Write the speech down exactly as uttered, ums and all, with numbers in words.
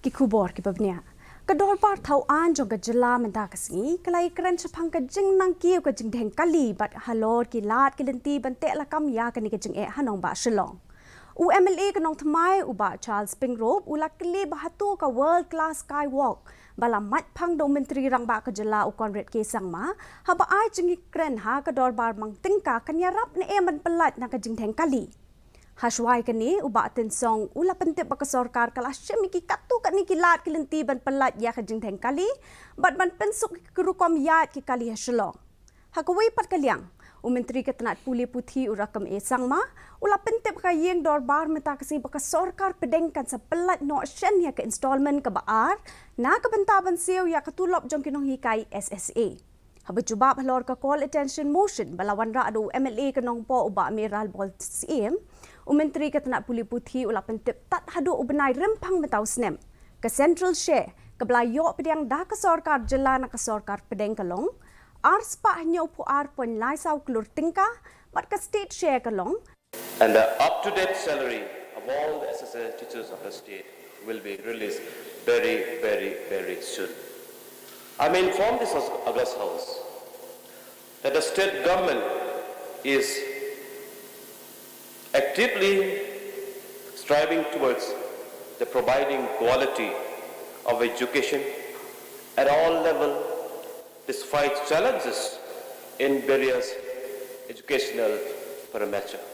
Ki khubor kiba bniah. Ka Dorbar Thaw Aiñ jong ka jylla mynta ka sngi ka la ïakren shaphang ka jingnang kiew ka jingdheng kali bad halor ki lad ki lynti ban teh lakam ïa kane ka jingeh ha nongbah Shillong. U M L A ka Nongthymmai u Bah Charles Pyngrope u la kylli ba hato ka World Class Skywalk ba la mait phang da u Myntri Rangbah ka jylla u Conrad K Sangma haba ai jingïakren ha ka dorbar mang tyngka kan ïarap ne em ban pyllait na ka jingdheng kali. Hashwa ïa kane u Bah Tynsong u la pyntip ba ka sorkar ka la shim ïa ki katto katne ki lad ki lynti ban pyllait ïa ka jingdheng kali bad ban pynsuk ïa ki rukom ïaid ki kali ha Shillong. Ha kawei pat ka liang, u Myntri ka tnat pule puthi u Rakkam A Sangma u la pyntip ha ka ïing dorbar mynta ka sngi ba ka sorkar pdeng kan sa pyllait noh shen ïa ka installment kaba ar na ka bynta ban siew ïa ka tulop jong ki nonghikai S S A. Haba jubab halor ka call attention motion ba la wanrah da u M L A ka Nongpoh u Bah Mayralborn Syiem, u Myntri ka tnat pule puthi u la pyntip tad haduh u bnai Rymphang mynta u snem, ka central share kaba la ïoh pdiang da ka sorkar jylla na ka sorkar pdeng ka long ar spah hynñiewphew ar point lai saw klur tyngka bad ka state share ka long And the up-to-date salary of all the S S A teachers of the state will be released very, very, very soon. I may inform this August House that the state government is actively striving towards the providing quality of education at all levels despite challenges in various educational parameters.